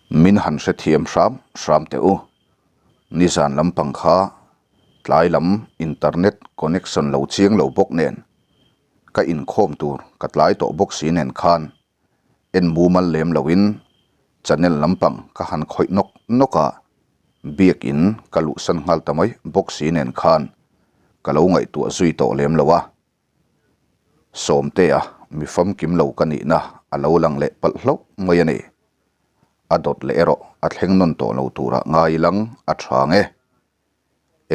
Min han hrethiam hram hram teh u. Nizan lampang kha tlai lam internet connection lo chiang lo bawk nen ka inkhawm tur ka tlai tawh bawk si nen khan en mumal lem loin channel lampang ka han khawih nawk nawk a, biakin ka luhsan nghal ta mai bawk si nen khan ka lo ngaihtuah zui tawh lem lo a. Sawmtea mi famkim lo ka nihna a lo lang leh palh hlauh mai a ni. A dawt leh erawh a thleng nawn tawh lo turah ngai lang a tha nge.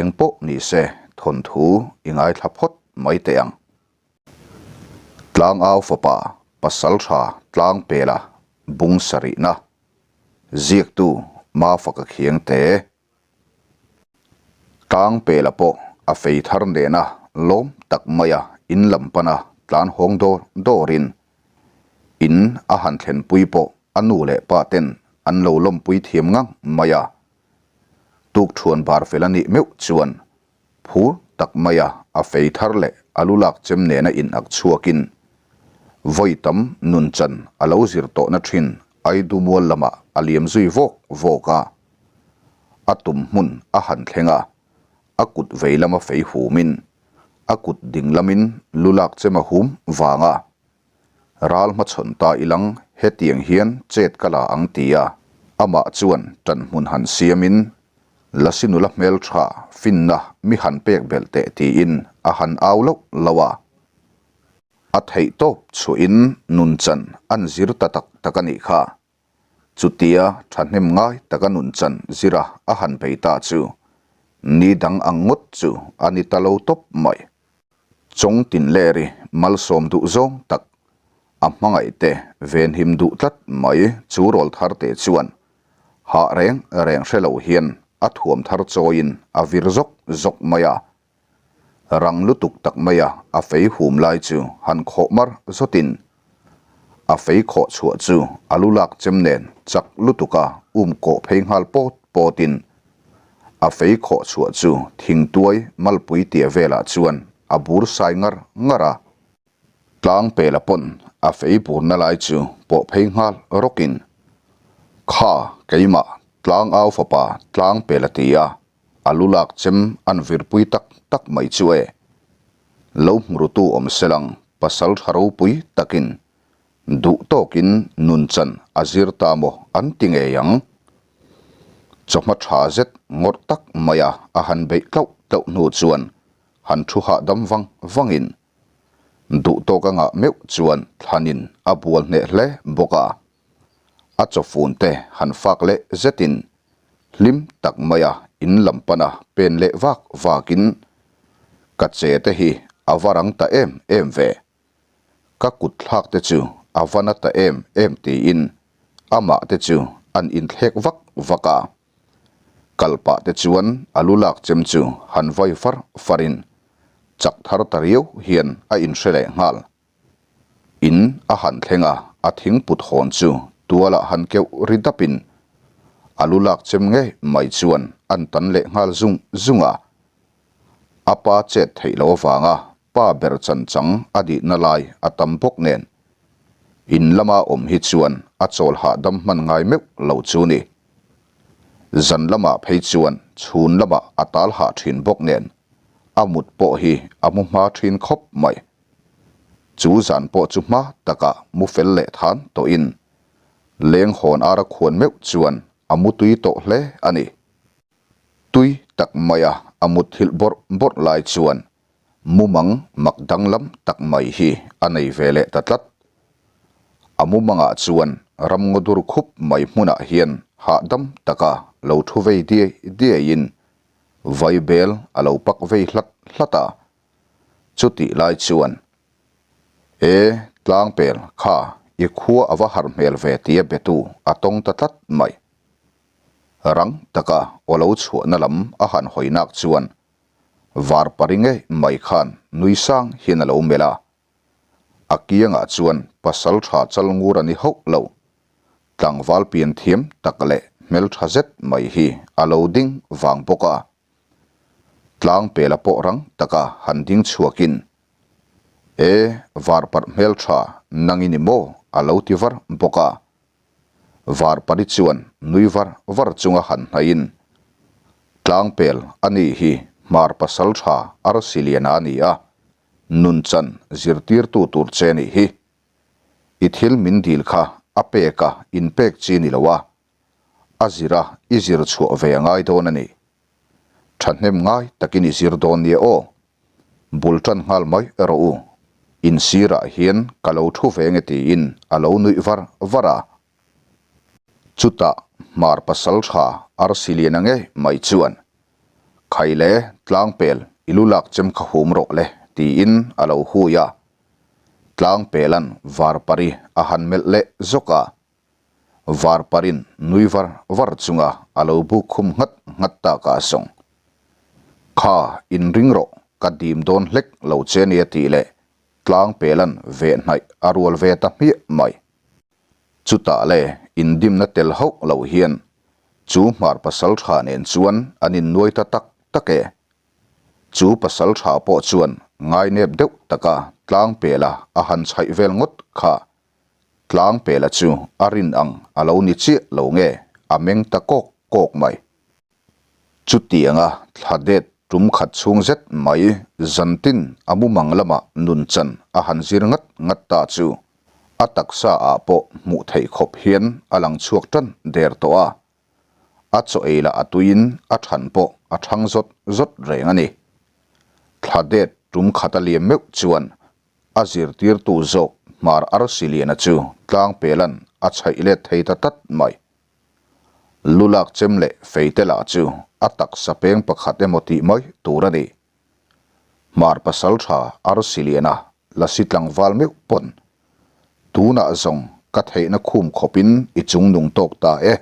Eng pawh ni se thawnthu i ngaithla phawt mai teh ang. Tlangau fapa pasal tha tlang pela bung sarihna ziaktu Mafaka Khiangte. Tlang pela pawh a fei thar nena lawm tak maia in lam pana tlan hawng dawr dawrin in a han thlenpui pawh a nu leh pa ten an lo lawmpui thiam ngang mai a. Tukthuan bar fel a nih meuh chuan phur tak maia a fei thar leh a lu lak chem nena in ak chhuakin vawi tam nun chan a lo zir tawhna thin Aidumual lamah a liam zui vawk vawk a. A tum hmun a han thleng a, a kut vei lama fei humin, a kut ding lamin lu lak chem a hum vang a. Ral hmachhawn ta ilang hetiang hian chet ka la ang ti a, amah chuan ṭan hmun han siamin, Lasi nula hmelṭha finna mi han pek belh teh tiin a han au loh loh a. A theihtawp chhuahin nunchan an zir ta tak tak a nih kha. Chutia thahnem ngai taka nunchan zira a han bei ta chu ni dang ang ngawt chu a ni ta lo tawp mai. Chawng Tinleri malsawm duh zawng tak, a hmangaihte venhim duh tlat mai chu rawl thar te chuan hah reng reng hre lo hian a thuam thar chawiin a vir zawk zawk mai a. Rang lutuk tak maia a fei hum lai chu han khawh mar zawtin a fei khawh chhuah chu a lu lak chem nen chak lutuka um kawh phei nghal pawt pawtin a fei khawh chhuah chu thingtuai malpui tia velah chuan a bur sai ngar ngar a. Tlang pela pawn a fei burna lai chu pawh phei nghal rawkin, Kha keimah tlang au fapa tlang pela ti a, A lu lak chem an virpui tak tak mai chu e. Lo hmurutu awm selang pasal tha ropui takin duh tawkin nunchan a zir ta maw an ti ngei ang. Chawhma tha zet ngawrh tak maia a han beih tlauh tlauh hnu chuan han thu hahdam vang vangin duh tawk a ngah meuh chuan thlanin a bual hneh hle bawk a. A chawfun te han fak leh zetin hlim tak maia in lam pana pen leh vak vakin ka che te hi a va rang ta em em ve. Ka kut thlak te chu a va na ta em em tiin amah te chu an inthlek vak vak a. Kal pah te chuan a lu lak chem chu han vai far farin chak thar ta riau hian a inhre leh nghal. In a han thleng a, a thing put hawn chu tualah han keuh ri dapin a lu lak chem ngei mai chuan an tan leh nghal zung zung a. A pa chet theih loh avanga pa ber chan chang a dihna lai a tam bawk nen in lama awm hi chuan a chawl hahdam hman ngai meuh lo chu ni. Zan lamah phei chuan chhun lamah a tal hah thin bawk nen a mut pawh hi a mu hma thin khawp mai. Chu zan pawh chu hma takah mu fel leh than tawhin leng hawn ara khuan meuh chuan a mu tui tawh hle a ni. Tui tak maia a mutthilh bawrh bawrh lai chuan mumang mak danglam tak mai hi a nei ve leh ta tlat. A mumangah chuan ramngaw dur khup mai hmunah hian hahdam taka lo thu vei diai diaiin vaibel a lo pak vei hlat hlat a. Chutih lai chuan, E, tlangpel, kha, i khua a va harh hmel ve tia betu a tawng ta tlat mai. Rang taka aw lo chhuahna lam a han hawi nak chuan var pari ngei mai khan nui sang hian a lo melh a. A kiangah chuan pasal tha chal ngur a ni hauh lo. Tlangval pian thiam tak leh hmeltha zet mai hi a lo ding vang bawk a. Tlang pela pawh rang taka han ding chhuakin, E, varparh hmeltha nang i ni maw? a lo ti var bawk a. Varpari chuan nui var var chunga han hnaihin, Tlangpel a nih hi Hmar pasaltha Arsiliana a ni a, nunchan zirtirtu tur che nih hi. I thil min dil kha a pek a inpek chi ni lo a, a zir a i zir chhuah ve a ngai dawn a ni. Thahnem ngai takin i zir dawn nia aw. Bul tan nghal mai rawh u. In sirah hian ka lo thu ve nge tiin a lo nuih var var a. Chutah Hmar pasal tha arsi lian a ngei mai chuan, Khaile tlangpel i lu lak chem kha hum rawh le tiin a lo hui a. Tlangpelan varpari a han melh leh zawk a. Varparin nui var var chunga a lo buk khum nghat nghat tak a sawng. Kha, inring rawh, ka dim dawn hlek lo che nia tih leh Tlangpelan veh hnaih a rual ve ta hmiah mai. Chutah le indimna tel hauh lo hian chu hmar pasal tha nen chuan an innuai ta tak tak e. Chu pasal tha pawh chuan ngainep deuh taka Tlangpela a han chhaih vel ngawt kha Tlangpela chu a rin ang a lo ni chiah lo nge a meng ta kawk kawk mai. Chutianga thla det tum khat chhung zet mai zantin a mumang lamah nunchan a han zir ngat ngat ta chu a taksa ah pawh hmuh theih khawp hian a lang chhuak tan der tawh a. A chaw ei lah a tuiin a than pawh a thang zawt zawt reng a ni. Thla det tum khat a liam meuh chuan A zirtirtu zawk Hmar Arsiliana chu Tlangpelan a chhaih let thei ta tlat mai. Lulak chem leh feite lah chu a taksa peng pakhat emaw tih mai tur a ni. Hmar pasaltha Arsiliana lasi tlangval meuh pawn tunah zawng ka theihna khum khawpin i chungnung tawk ta e.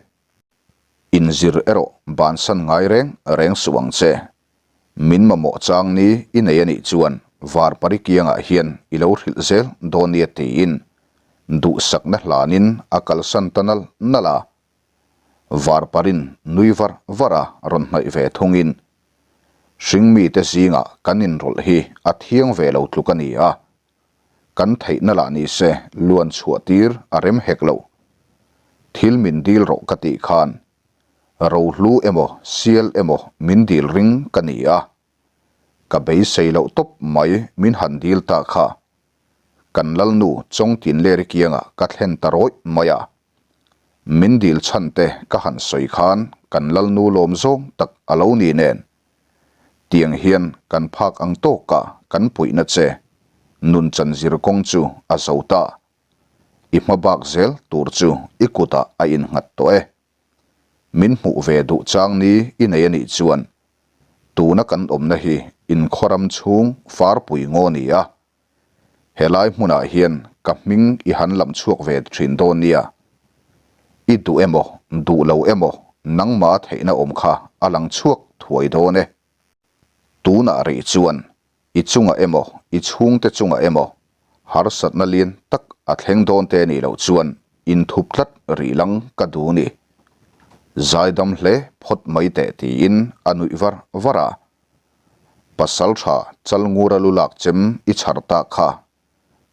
Inzir erawh bansan ngai reng reng suh ang che. Min mamawh chang ni i nei a nih chuan Varpari kiangah hian i lo hrilh zel dawn nia tiin duhsakna hlanin a kalsan ta nal nal a. Varparin nui var var a rawn hnaih ve thungin hringmite zingah kan inrawlh hi a thiang ve lo tluk a ni a, kan theihna lah ni se luan chhuah tir a rem hek lo. Thil min dil rawh ka tih khan Rohlu emaw sial emaw min dil ring ka ni a, ka beisei loh tawp mai min han dil ta kha. Kan Lalnu Chawngtinleri kiangah ka thlen ta rawih mai a. Min dil chhan te ka han sawi khan kan Lalnu lawm zawng tak a lo ni nen. Tiang hian kan phak ang tawka kan puihna che nunchan zir kawng chu a zo ta. I hma bak zel tur chu i kutah a innghat tawh e. Min hmuh ve duh chang ni i nei a nih chuan tuna kan awmna hi inkhawram chhung farpui ngaw ni a. Helai hmunah hian ka hming i han lam chhuak ve thin dawn nia. I duh emaw duh lo emaw nangma theihna awm kha a lang chhuak thuai dawn e. Tunah rih chuan i chungah emaw, i chhungte chungah emaw harsatna lian tak a thleng dawn te nih loh chuan inthup tlat rih lang ka duh ni. Zaidam hle phawt mai teh tiin a nuih var var a. Pasaltha Chalngura lu lak chem i chhar tak kha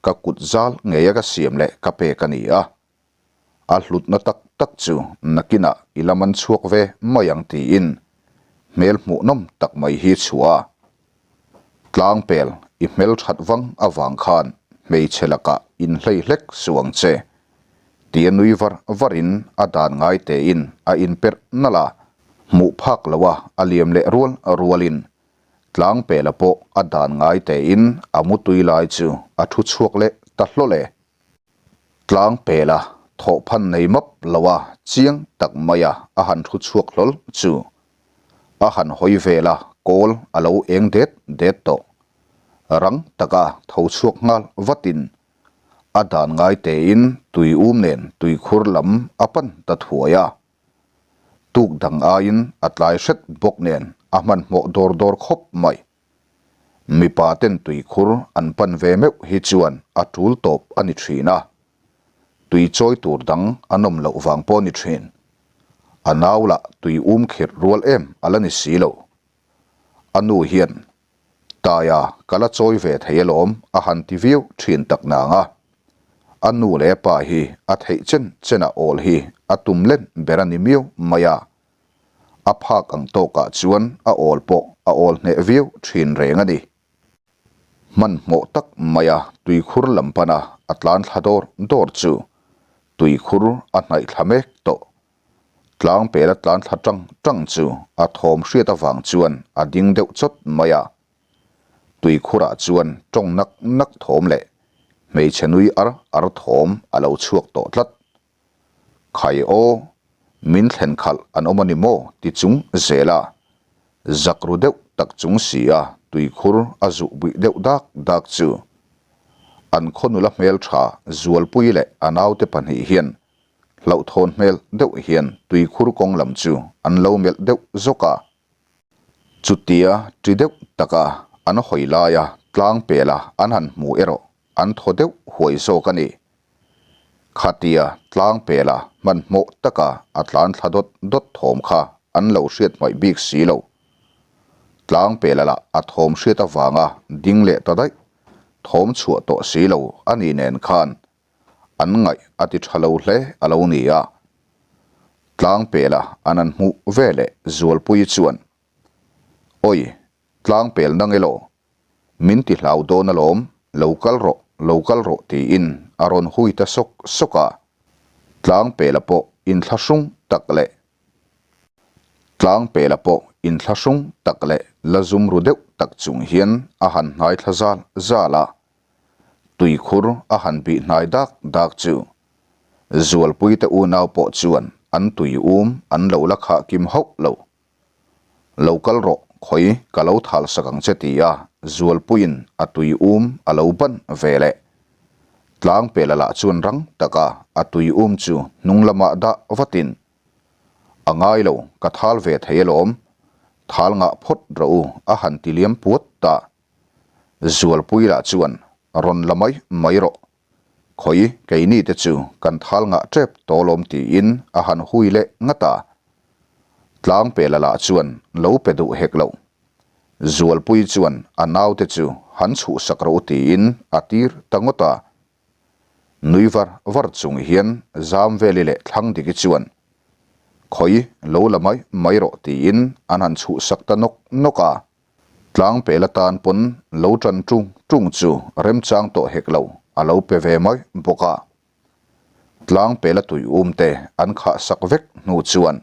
ka kut zal ngeia ka siam leh ka pek a ni a. A hlutna tak tak chu nakinah i la man chhuak ve mai ang tiin hmel hmuhnawm tak mai hi chhuah a. Tlangpel i hmel that vang avang khan hmeichhe lakah inhlei hlek suh ang che tia nui var varin a dan ngai tein a inperh nalh a, hmuh phak loha a liam leh rual rualin Tlangpela pawh a dan ngai tein a mutui lai chu a thu chhuak leh ta hlawlh e. Tlang pela thawhphan nei map lo a chiang tak mai a a han thu chhuak hlawl chu a han hawi vel a kawl a lo eng det det tawh. Rang taka tho chhuak nghal vatin a dan ngai tein tui um nen tuikhur lam a pan ta thuai a. Tuk dang aiin a tlai hret bawk nen a hmanhmawh dawr dawr khawp mai. Mipa ten tuikhur an pan ve meuh hi chuan a tul tawp a ni thin a, tui chawi tur dang an awm loh vang pawh a ni thin. A nau lah tui um khirh rual em a la ni si lo. A nu hian, Taia ka la chawi ve thei alawm a han ti viau thin tak nang a. A nu leh a pa hi a theih chen chenah awl hi a tum len ber a ni miau mai a. A phak ang tawkah chuan a awl pawh a awl hneh viau thin reng a ni. Hmanhmawh tak maia tuikhur lam pana a tlan thla dawr dawr chu tuikhur a hnaih thla mek tawh. Tlang pela tlan thla tang tang chu a thawm hriat avang chuan a ding deuh chawt mai a. Tuikhurah chuan tawng nak nak thawm leh hmeichhe nui ar ar thawm a lo chhuak tawh tlat. Khai aw, min thlen khalh an awm a ni maw? ti chung zel a, zak ru deuh tak chung si a tuikhur a zuh buih deuh dak dak chu. An khaw nula hmeltha Zualpui leh a naute pahnih hian hlauhthawn hmel deuh hian tuikhur kawng lam chu an lo melh deuh zawk a. Chutia ṭi deuh taka an hawi laia tlang pela an han hmu erawh an thaw deuh huai zawk a ni. Khatia tlang pela hmanhmawh taka a tlan thla dawt dawt thawm kha an lo hriat hmaih bik si lo. Tlang pela lah a thawm hriat avanga ding leh ta daih, thawm chhuah tawh si lo a ni nen khan an ngaih a ti tha lo hle a lo ni a. Tlang pela an han hmuh veleh Zualpui chuan, Awi, tlang pel nang elaw? Min ti hlau dawn alawm, lo kal rawh, lo kal rawh tiin a rawn hui ta sawk sawk a. Tlang pela pawh inthlahrung tak leh Tlang pela pawh inthlahrung tak leh la zum ru deuh tak chung hian a han hnai thla zal zal a. Tuikhur a han bih hnai dak dak chu Zualpuite unau pawh chuan an tui um an lo la khah kim hauh lo. Lo kal rawh, khawi ka lo thal sak ang che ti a, Zualpuiin a tui um a lo ban ve leh. Tlangpela lah chuan rang taka a tui um chu hnung lamah dah vatin, A ngai lo, ka thal ve thei alawm, thal ngah phawt rawh u a han ti liam puat ta. Zualpui lah chuan, Rawn la mai mai rawh, Khawi keini te chu kan thal ngah tep tawlawm tiin a han hui leh ngat a. Tlangpela lah chuan lo pe duh hek lo. Zualpui chuan a naute chu han chhuhsak rawh u tiin a tir ta ngawt a. Nui var var chung hian Zamveli leh Thlangdiki chuan Khawi lo la mai mai rawh tiin an han chhuhsak ta nawk nawk a. Tlangpel atan pawn lo tan tung tung chu remchang tawh hek lo a lo pe ve mai bawk a. Tlangpela tui um te an khah sak vek hnu chuan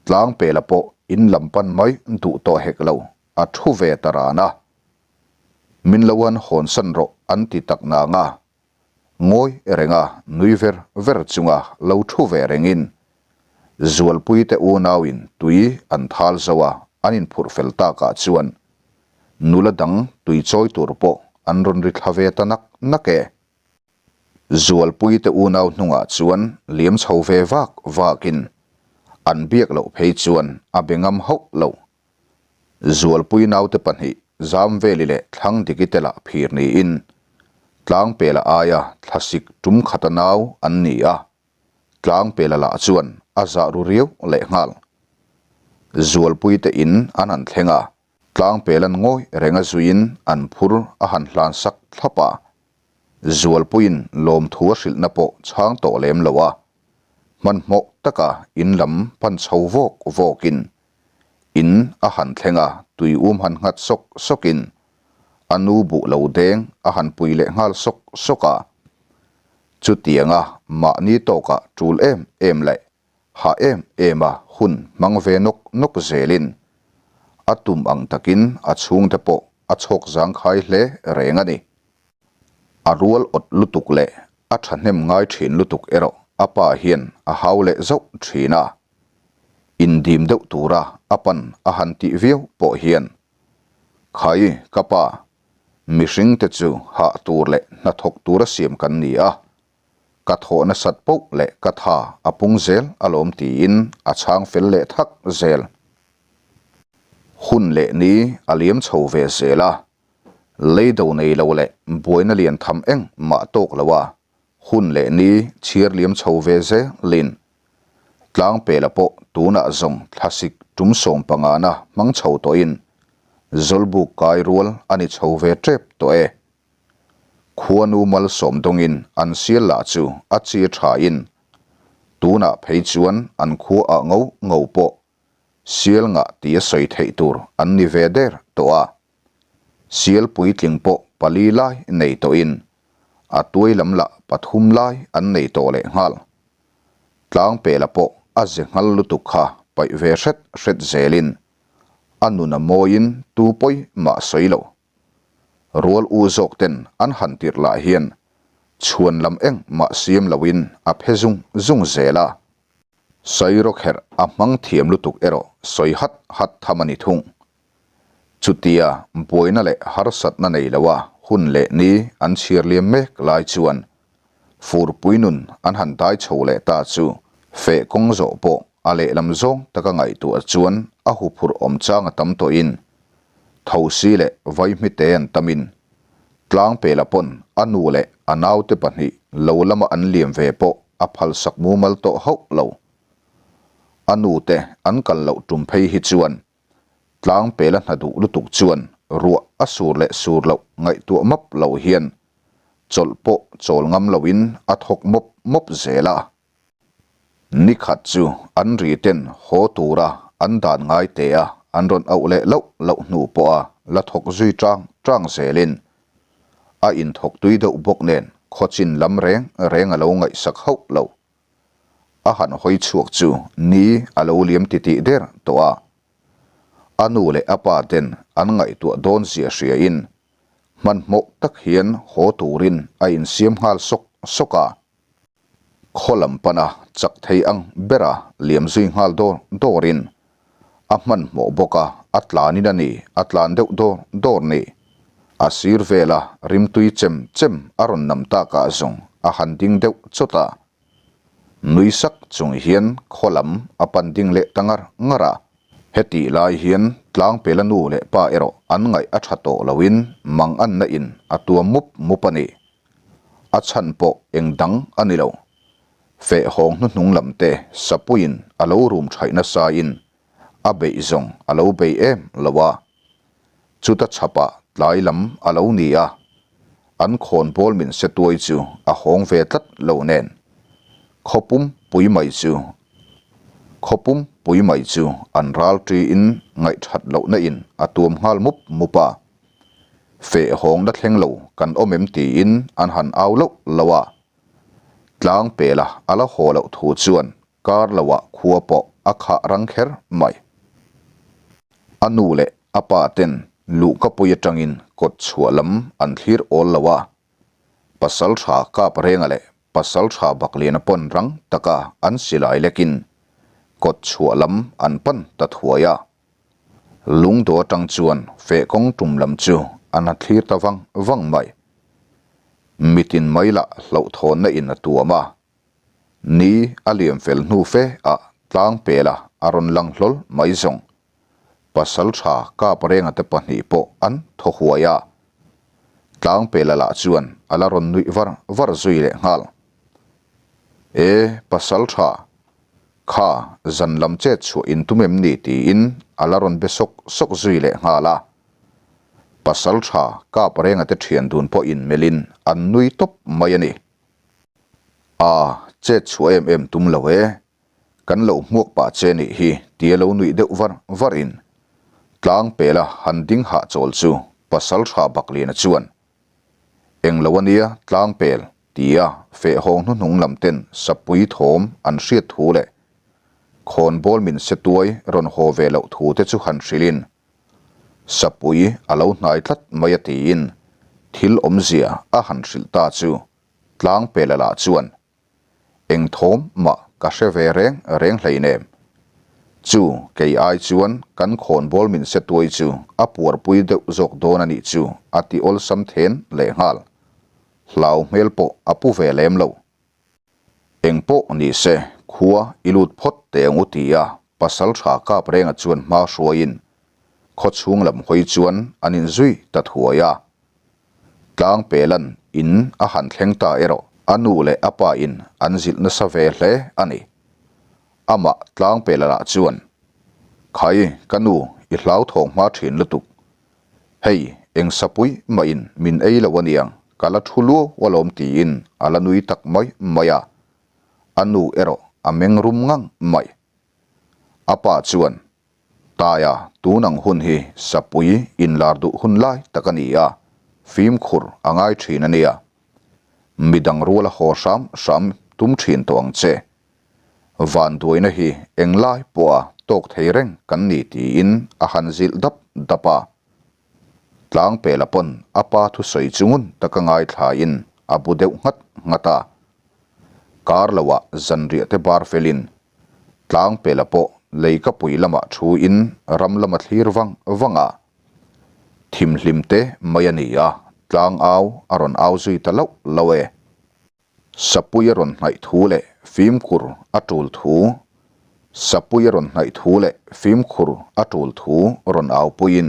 Tlangpela pawh in lam pan mai duh tawh hek lo a thu ve ta ran a. Min lo an hawnsan rawh an ti tak nang a. Ngawi renga nui ver ver chunga lo thu ve rengin Zualpuite unauin tui an thal zo a, an inphurh fel takah chuan nula dang tui chawi tur pawh an rawn ri thla ve ta nak nak e. Zualpuite unau hnungah chuan liam chho ve vak vakin an biak loh phei chuan a be ngam hauh lo. Zualpui naute pahnih Zamveli leh Thlangdiki te lah phir niin Tlangpela aia thlasik tum khata nau an ni a, Tlangpela lah chuan a zah ru riau lehnghal. Zualpui te in an han thleng a, Tlangpela'n ngawi renga zuiin an phur a han hlan sak thlap a, Zualpuiin lawmthu a hrilhna pawh chhang tawh lem lo a, hmanhmawh taka in lam pan chho vawk vawkin In a han thleng a, tui um han nghat sawk sawkin a nu buh lo deng a han pui leh nghal sawk sawk a. Chutianga mahni tawkah tul em em leh hah em em a hun hmang ve nawk nawk zelin a tum ang takin a chhungte pawh a chhawk zangkhai hle reng a ni. A rual awt lutuk leh a thahnem ngai thin lutuk erawh a pa hian a hau leh zauh thin a. Indim deuh tura a pan a han tih viau pawh hian, Khai, ka pa, mihringte chu hah tur leh hnathawk tura siam kan ni a, ka thawh nasat poh leh ka tha a pung zel alawm tiin a chhang fel leh thak zel. Hun leh ni a liam chho ve zel a, leido nei lo leh buaina lian tham engmah tawk lo a, hun leh ni chhiar liam chho ve zelin Tlangpela pawh tunah zawng thlasik tum sawmpangana hmang chho tawhin Zawlbuk kai rual a ni chho ve tep tawh e. Khuanu malsawm dawngin an sial lah chu a chi thain. Tunah phei chuan an khua ah ngo ngo pawh sial ngah tia sawi theih tur an ni ve der tawh a. Sial puitling pawh pali lai nei tawhin a tuai lam lah pathum lai an nei tawh leh nghal. Tlangpela pawh a ze nghal lutuk kha paih ve hret hret zelin a nun a mawiin tu pawi mah sawi lo. Rual u zawk ten an han tirh lah hian chhuan lam eng mah siam loin a phe zung zung zel a. Sairawkherh a hmang thiam lutuk erawh sawi hat hat tham a ni thung. Chutia buaina leh harsatna nei loa hun leh ni an chhiar liam mek lai chuan furpui nun an han dai chho leh ta chu feh kawng zawh pawh a lehlam zawng taka ngaihtuah chuan a huphurh awm chang a tam tawhin thosi leh vaihmite an tamin tlangpela pawn a nu leh a naute pahnih lo lama an liam ve pawh a phalsak mumal tawh hauh lo. A nute an kal loh tum phei hi chuan Tlangpela hna duh lutuk chuan ruah a sur leh sur loh ngaihtuah map lo hian chawlh pawh chawl ngam loin a thawk mawp mawp zel a. Nikhat chu an ri ten haw tura an dan ngai te a an rawn auh leh loh loh hnu pawha la thawk zui tang tang zelin a inthawk tui deuh bawk nen khawchin lam reng reng a lo ngaihsak hauh lo. A han hawi chhuak chu ni a lo liam titih der tawh a. A nu leh a pa ten an ngaihtuah dawn zia hriain hmanhmawh tak hian haw turin a insiam nghal sawk sawk a. Khaw lam pana chak thei ang bera liam zui nghal dawr dawrin a hmanhmawh bawk a, a tlanin a ni, a tlan deuh dawr dawr ni. A sir vela rimtui chem chem a rawn nam takah zawng a han ding deuh chawt a. Nui sak chung hian khaw lam a pan ding leh ta ngar ngar a. Hetih lai hian Tlangpela nu leh pa erawh an ngaih a tha tawh loin mang anna in a tuam mup mup a ni. A chhan pawh eng dang a ni lo. Feh hawng hnuhnung lam te Sapuiin a lo rum thaih nasa in a beih zawng a lo bei em lo a. Chuta chhapah tlai lam a lo ni a, an khawnbawl min se tuai chu a hawng ve tlat lo nen. Khawpum pui mai chu Khawpum pui mai chu an ral ṭi in ngaihthat lohna in a tuam nghal mup mup a. Feh hawng la thleng lo kan awm em tiin an han au loh loh a. Tlang pela a la haw loh thu chuan kar loah khua pawh a khah rang kher mai. A nu leh a pa ten luhkapui atangin kawt chhuah lam an thlir awl lo a, pasal tha kap renga leh pasal tha bakliana pawn rang taka an silai lekin kawt chhuah lam an pan ta thuai a. Lungdaw atang chuan feh kawng tum lam chu an ha thlir ta vang vang mai. Mitin mai lah hlauhthawnna in a tuam a. Ni a liam fel hnu fe ah tlang pela a rawn lang hlawl mai zawng. Pasal tha kap renga te pahnih pawh an thaw huai a. Tlang pela lah chuan a la rawn nuih var var zui leh nghal. E pasal tha Kha, zan lam chet chhuah in tum em ni tiin a la rawn be sawk sawk zui leh nghal a. Pasal tha kap renga te thian dun pawh in melhin an nui tawp mai a ni. A, chet chhuah em em tum lo e, kan lo hmuak pah che nih hi tia lo nuih deuh var var in tlang pela han ding hah chawl chu pasal tha Bakliana chuan Eng lo a nia tlangpel tia feh hawng hnuhnung lam ten sapui thawm an hriat thu leh khawnbawl min se tuai rawn haw ve loh thu te chu han hrilhin sapui a lo hnai tlat mai a tiin thil awmzia a han hrilh ta chu tlangpela lah chuan Eng thawm mah ka hre ve reng reng hleinem. Chu kei ai chuan kan khawnbawl min se tuai chu a puarpui deuh zawk dawn a nih chu a ti awlsam then lehnghal. Hlau hmel pawh a pu ve lem lo. Eng pawh ni se khua i lut phawt teh ang u ti a pasal tha kap renga chuan hma hruaiin khaw chhung lam hawi chuan an inzui ta thuai a. Tlang Pelan in a han thleng ta erawh a nu leh a pa in an zilh nasa ve hle a ni. Amah Tlang Pela lah chuan, Khai, ka nu, i hlauthawng hma thin lutuk. Hei, eng sapui mah in min ei lo aniang, ka la thu luau alawm tiin a la nui tak mai mai a. A nu erawh a meng rum ngang mai. A pa chuan, Taia, tun ang hun hi sapui inlar duh hun lai tak a ni a, fimkhur a ngai thin a nia. Midang ruala haw hram hram tum thin tawh ang che. Vanduaina hi englai pawha tawk thei reng kan ni tiin a han zilh dap dap a. Tlangpela pawn a pa thusawi chu ngun taka ngaithlain a bu deuh nghat nghat a. Kar loah zanriah te bar felin Tlangpela pawh leikapui lamah thuin ram lama thlir vang vang a. Thimhlim te mai a ni a, tlangau a rawn au zui ta loh loh e. Sapui a rawn hnaih thu leh fimkhur a tul thu Sapui a rawn hnaih thu leh fimkhur a tul thu rawn au puiin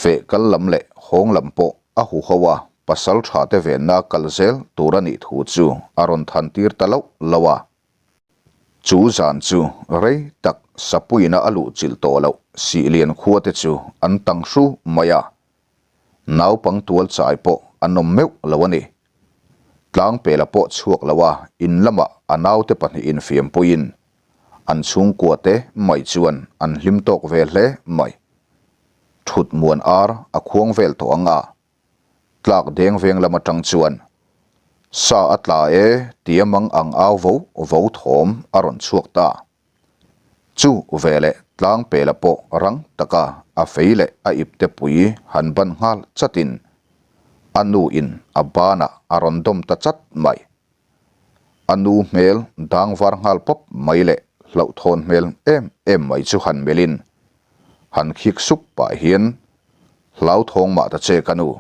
feh kal lam leh hawng lam pawh a huho a pasal tha te venna kal zel tur a nih thu chu a rawn than tir ta loh loh a. Chu zan chu rei tak Sapuiina a luh chilh tawh loh Sihlian khua te chu an tang hru mai a. Naupang tual chai pawh an awm meuh lo a ni. Tlangpela pawh chhuak lo a, in lamah a naute pahnihin fiampuiin an chhungkua te mai chuan an hlim tawk ve hle mai. Thut muan ar a khuang vel tawh ang a, tlak deng veng lam atang chuan sa a tla e tia mang ang au vo vo thawm a rawn chhuak ta. Chu veleh tlangpela pawh rang taka a fei leh a ipte pui han ban nghal chatin a nu in a banah a rawn dawm ta chat mai. A nu hmel dang var nghal pawp mai leh hlauhthawn hmel em em mai chu han melhin han khik sup pah hian Hlauthawng mah ta che ka nu,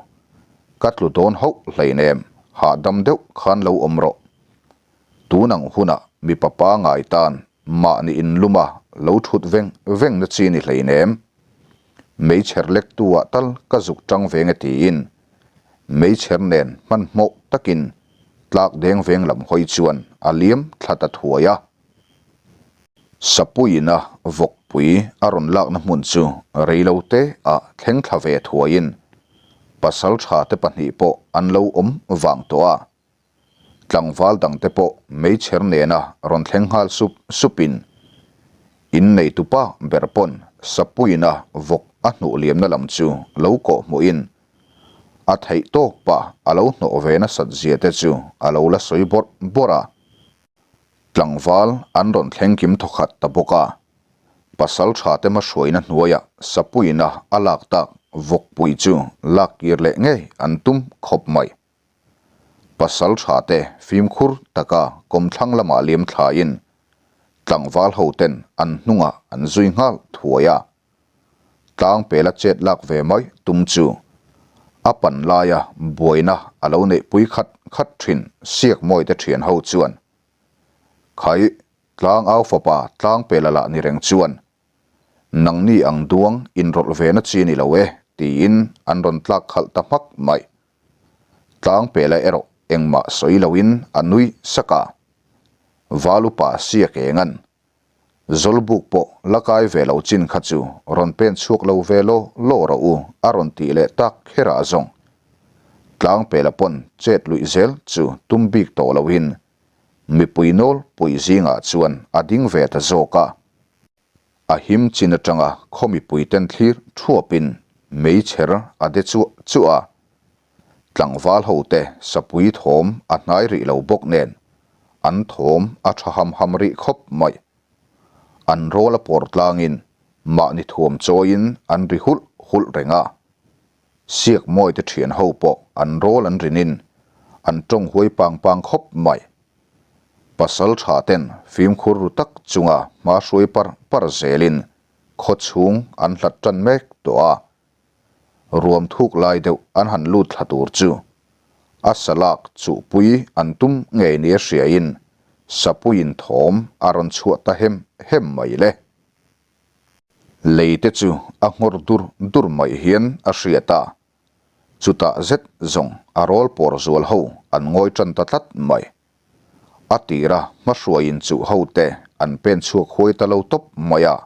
ka tlu dawn hauh hleinem hahdam deuh khan lo awm rawh. Tun ang hunah mipa pangai tan mahni inluma lo thut veng veng na chi ni hleinem. Meichher lektu ah tal ka zuk tang veng e tiin meichher nen hmanhmawh takin tlak deng veng lam hawi chuan a liam thla ta thuai a. Sapuiina vawkpui a rawn lakna hmun chu reilote ah thleng thla ve thuaiin pasal tha te pahnih pawh an lo awm vang tawh a. Tlangval dangte pawh meichher nena rawn thleng nghal sup supin inneitupa ber pawn Sapuiina vawk a hnuh liamna lam chu lo kawh hmuhin a theih tawk pah a lo hnawh ve nasat zia te chu a lo la sawi bawrh bawrh a. Tlangval an rawn thleng kim thawkhat ta bawk a, pasal tha te hmahruaina hnuaiah Sapuiina a lak tak vawkpui chu lak kir leh ngei an tum khawp mai. Pasal tha te fimkhur taka kawmthlang lamah liam thlaiin tlangval ho ten an hnungah an zui nghal thuai a. Tlangpela chet lak ve mai tum chu a pan laia buaina a lo neihpui khat khat thin Siakmawi te thian ho chuan Khai tlangau fapa Tlangpela lah ni reng chuan Nangni ang duang inrawlh ve na chi ni lo e tiin an rawn tlak khalh ta hmak mai. Tlangpela erawh engmah sawi loin a nui sak a. Valupa siak eng an. Zawlbuk pawh la kai ve lo chin kha chu rawn pen chhuak lo ve law law rawh u a rawn tih leh tak kherah zawng. Tlangpela pawn chet luih zel chu tum bik tawh loin mipui nawl pui zingah chuan a ding ve ta zawk a. A him chin atanga khaw mipui ten thlir thuapin meichher a de chuah chuah a. Tlangval hote sapui thawm a hnai rih lo bawk nen an thawm a tha ham ham rih khawp mai. An rawl a pawr tlangin mahni thuam chawiin an ri hulh hulh reng a. Siakmawi te thian ho pawh an rawl an rinin an tawng huai pang pang khawp mai. Pasal tha ten fimkhur ru tak chunga hma hruai par par zelin khaw chhung an hlat tan mek tawh a. Ruam thuk lai deuh an han lut thla tur chu a salak chuhpui an tum ngei nia hriain sapuiin thawm a rawn chhuah ta hem hem mai le. Lei te chu a nghawr dur dur mai hian a hriat a, chutah zet zawng a rawl pawr zual ho an ngawi tan ta tlat mai. A tira hmahruaiin chuh ho te an pen chhuak huai ta lo tawp mai a,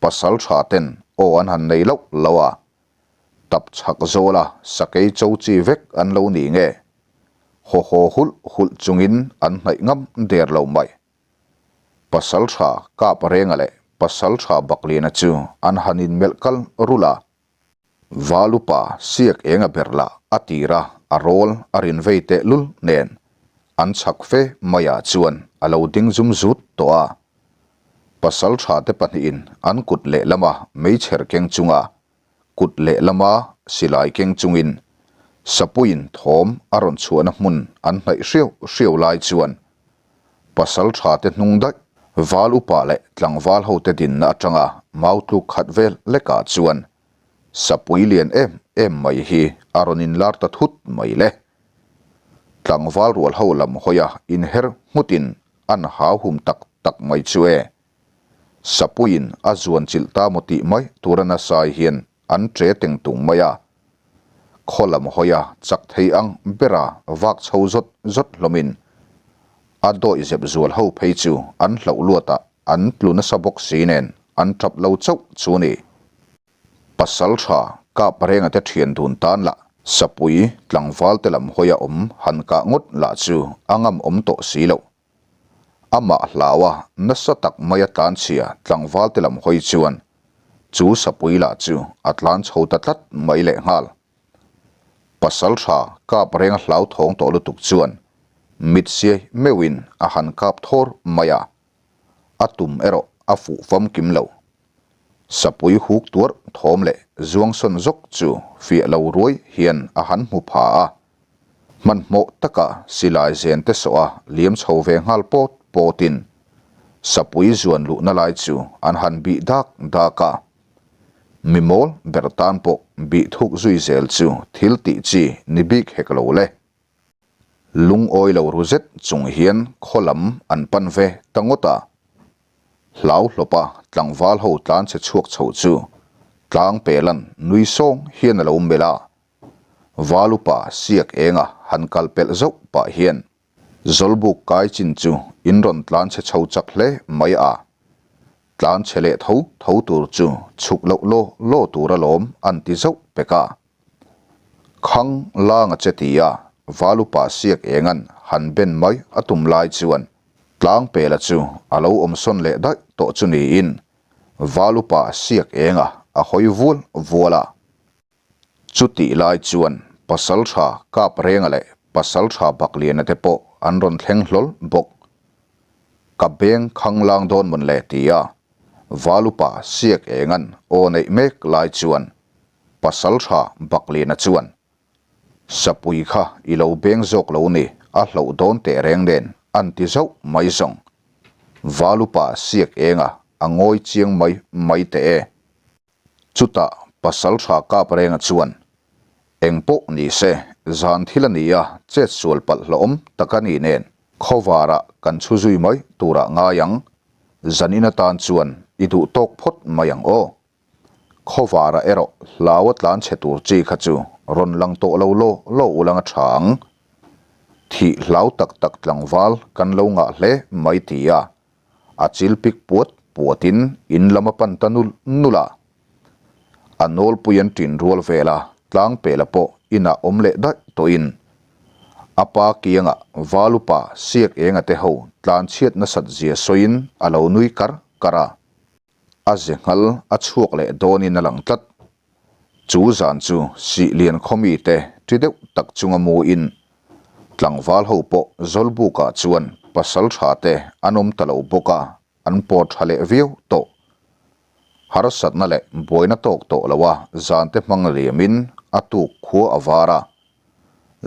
pasal tha ten aw an han nei loh lo a, tap chhak zawla sakei cho chi vek an lo ni nge? Haw haw hulh hulh chungin an hnaih ngam der lo mai. Pasalṭha Kap Renga leh Pasalṭha Bakliana chu an han inmelh kal rulh a. Val upa Siak Enga ber lah a tira a rawl a rin vei teh lul nen an chhak fe maiah chuan a lo ding zum zut tawh a. Pasalṭha te pahnihin an kut lehlama meichher keng chunga kut lehlama silai keng chungin Sapuiin thawm a rawn chhuahna hmun an hnaih hriau hriau lai chuan Pasalṭha te hnung daih Val upa leh tlangval hote dinna atanga mau tluk khat vel lekah chuan Sapui lian em em mai hi a rawn inlar ta thut mai le. Tlangval rual ho lam hawia inher nghutin an hau hum tak tak mai chu e. Sapuiin a zuan chilh ta maw tih mai tura nasai hian an ṭe teng tung mai a. Khaw lam hawia chak thei ang bera vak chho zawt zawt hlawmin a dawih zep zual ho phei chu an hlauh luatah an tlu nasa bawk si nen an ṭap lo chauh chu ni. Pasalṭha kap renga te ṭhian dun tan lah Sapui tlangval te lam hawia awm han kah ngawt lah chu a ngam awm tawh si loh. Amah hlaua nasa tak maia tlanchhia tlangval te lam hawi chuan chu Sapui lah chu a tlan chho ta tlat mai lehnghal. Pasalṭha kap renga hlauthawng tawh lutuk chuan mit siai meuhin a han kap thawr mai a. A tum erawh a fuh famkim lo. Sapui huk tuarh thawm leh zuangsawn zawk chu fiah lo ruai hian a han hmu pha a. Hmanhmawh taka silai zen te sawh a liam chho ve nghal pawt pawtin Sapui zuan luhna lai chu an han bih dak dak a. Mi mawl ber tan pawh bih thuk zui zel chu thil tih chi ni bik hek lo le. Lungawi lo ru zet chung hian khaw lam an pan ve ta ngawt a. Hlau hlawpa tlangval ho tlan che chhuak chho chu tlang pelan nui sawng hian a lo melh a. Val upa siak enga han kal pelh zauh pah hian Zawlbuk kai chin chu in rawn tlan che chho chak hle mai a. Tlan che leh tho tho tur chu chhuk loh law law tur alawm an ti zauh pek a. Khang langa che ti a, Valupa siak engan han ben mai a tum lai chuan Tlangpela chu a lo awm sawn leh daih tawh chu niin Valupa siak enga a hawi vual vual a. Chutih lai chuan Pasaltha Kaprenga leh Pasaltha Bakliana te pawh an rawn thleng hlawl bawk. Ka beng khang lang dawn mawn le ti a, Valupa siak engan aw neih mek lai chuan Pasaltha Bakliana chuan, Sapui kha i lo beng zawk lo ni, a hloh dawn teh reng nen an ti zauh mai zawng. Valupa siak enga a ngawi chiang mai mai teh e. Chutah Pasaltha Kaprenga chuan, Eng pawh ni se, zan thil a ni a, chet sual palh hlawhawm tak a ni nen, khawvarah kan chhu zui mai turah ngai ang. Zanin atan chuan i duh tawk phawt mai ang aw. Khawvara erawh hlau a tlan chhe tur chi kha chu rawn lang tawh lo law law ulang a tha ang. Thih hlau tak tak tlangval kan lo ngah hle mai ti a, a chil pik puat puatin in lam a pan ta nul nul a. A nawlpui an ṭin rual vel a, tlangpela pawh inah awm leh daih tawhin a pa kiangah Valupa siak enga te ho tlan chhiat nasat zia sawiin a lo nui kar kar a. A ze nghal a chhuak leh dawnin a lang tlat. Chu zan chu sih lian khaw mite ṭi deuh tak chunga muin tlangval ho pawh Zawlbukah chuan pasal tha te an awm ta lo bawk a, an pawr tha leh viau tawh. Harsatna leh buaina tawk tawh loa zan te hmang liamin a tuk khua a var a,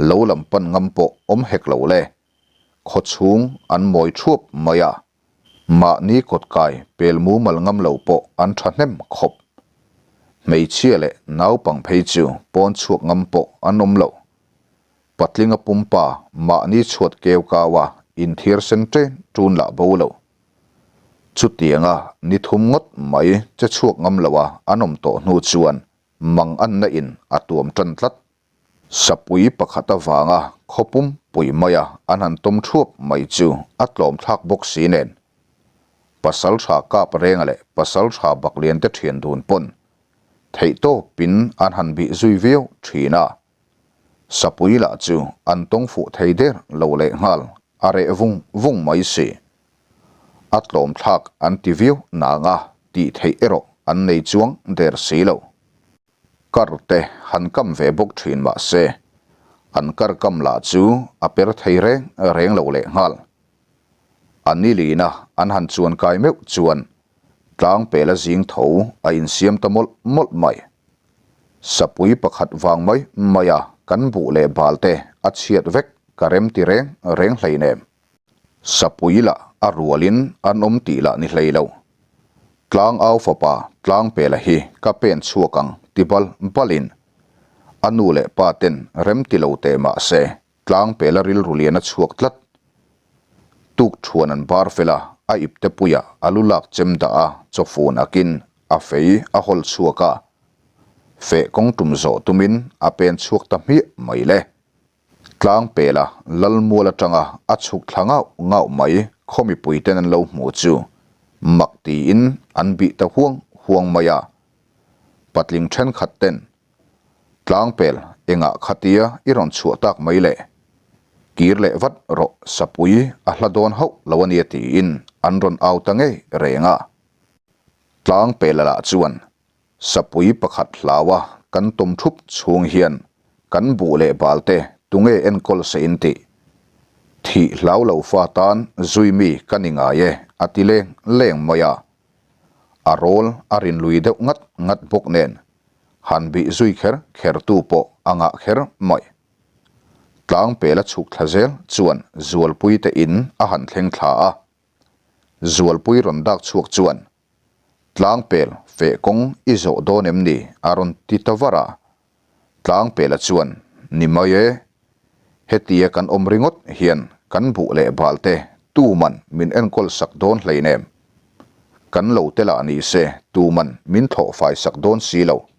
lo lam pan ngam pawh awm hek lo le. Khawchhung an mawi thuap mai a. Mahni kawtkai pel mumal ngam lo pawh an thahnem khawp. Hmeichhia leh naupang phei chu pawn chhuak ngam pawh an awm lo. Patlinga pumpa mahni chhuat keu kau a inthiar sen ṭen ṭun lah bo lo. Chutianga ni thum ngawt mai che chhuak ngam lo a an awm tawh hnu chuan mang anna in a tuam ṭan tlat. Sapui pakhat avanga khawpum pui maia an han tawm thuap mai chu a tlawm thlak bawk si nen. Pasaltha Kap Renga leh Pasaltha Baklian te thian dun pawn theihtawpin an han bih zui viau thin a. Sapui lah chu an tawng fuh thei der lo lehnghal a reh vung vung mai si. A tlawm thlak an ti viau nanga tih theih erawh an nei chuang der si lo. Kar te han kam ve bawk thin mah se, an kar kam lah chu a per thei reng reng lo lehnghal. A ni lina an han chuan kai meuh chuan tlang pela zing tho a insiam ta mawlh mawlh mai. Sapui pakhat vang mai maia kan buh leh bal te a chhiat vek ka rem ti reng reng hleinem. Sapui lah a rualin an awm tih lah ni hlei lo. Tlang au fapa tlang pela hi ka pen chhuak ang ti bal balin a nu leh pa ten rem ti lo teh mah se Tlang pela rilru lian a chhuak tlat. Tuk thuan an bar fel a, a ipte puiah a lu lak chem dah a, chawfun akin a fei a hawl chhuak a. Feh kawng tum zawh tumin a pen chhuak ta hmiah mai le. Tlang pela Lalmual atanga a chhuk thla ngauh ngauh mai khaw mipuiten an lo hmuh chu mak tiin an bih ta huang huang mai a. Patling thenkhat ten Tlangpel, engah khatia i rawn chhuah tak mai le? Kir leh vat rawh, sapui a hla dawn hauh lo a nia tiin an rawn au ta ngei reng a. Tlangpela lah chuan sapui pakhat hlaua kan tawm thup chhung hian kan buh leh bal te tunge enkawl se in tih? Thih hlau lo fa tan zui mi ka ni ngai e a ti leng leng mai a. A rawl a rin lui deuh ngat ngat bawk nen han bih zui kher kher tu pawh a ngah kher mai. Tlang pela chhuk thla zel chuan Zualpui te in a han thleng thla a. Zualpui rawn dak chhuak chuan, Tlang pel feh kawng i zawh dawn em ni? a rawn ti ta var a. Tlang pela chuan, Ni mai e. Hetia kan awm ringawt hian kan buh leh bal te tuman min enkawl sak dawn hleinem. Kan lo te lah ni se tuman min thlawh fai sak dawn si lo.